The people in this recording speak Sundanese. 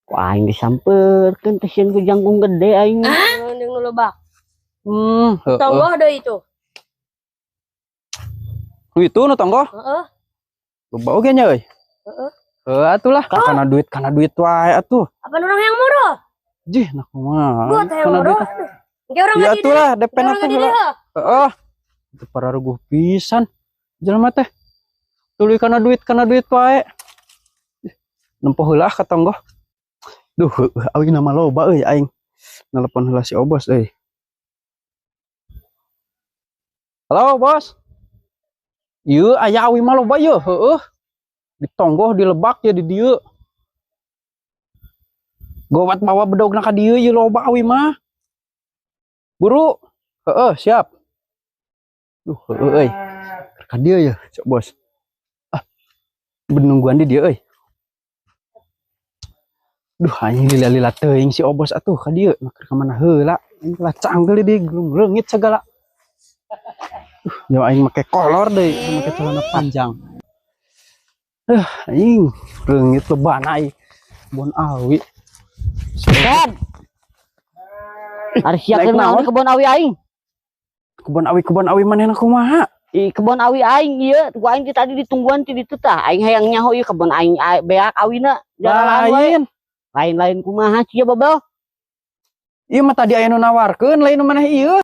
Ku aing disampeurkeun teh sieun ku jangkung gede aing. Jeung nu lebak. Heeh. Tonggoh deui itu. Nu itu nu tonggoh. Heeh. Loba oge nya euy. Heeh. Heuh atuh lah, kana duit wae atuh. Apa orang yang murah? Jih, nah kumaha. Buat yang Kana murah. duit. Engke urang Ya ngadi atuh lah, DP deui. na Urang teh ngadi heula. deui. Heeh. Itu pararuguh pisan. Jelema teh. Tuluy kana duit wae. Ih, nempo heula ka tonggoh. Duh, heueuh awi nama loba euy aing. Nelepon heula si Obos euy. Halo, Bos. Ieu aya awi mah loba yeuh, heueuh. Di tonggoh di lebak ya di dieu. Gowat bawa bedogna ka dieu ieu loba awi mah. Buru. Heeh, siap. Duh, heueuh euy. Ka dieu ya, cok Bos. Ah. Benungguan di dieu euy. Duh, anjing lila-lila teuing si Obos atuh ka dieu. Nah, ka mana heula? Aing lah canggel di leungit segala. Duh, nyawa aing make kolor deui, make celana panjang. Aing leungit lebana aing. Kebon awi. Ken. Ari sia Naik keur naon naon? di kebon awi aing? Kebon awi manehna kumaha? Ih, kebon awi aing ieu, ku aing ti tadi ditungguan ti ditu tah. Aing hayang nyaho ieu kebon aing beak awina. Jaralaan wae. Lain. Lain-lain kumaha sia babel? Ieu mah tadi aya nu nawarkeun, lain nu maneh ieu.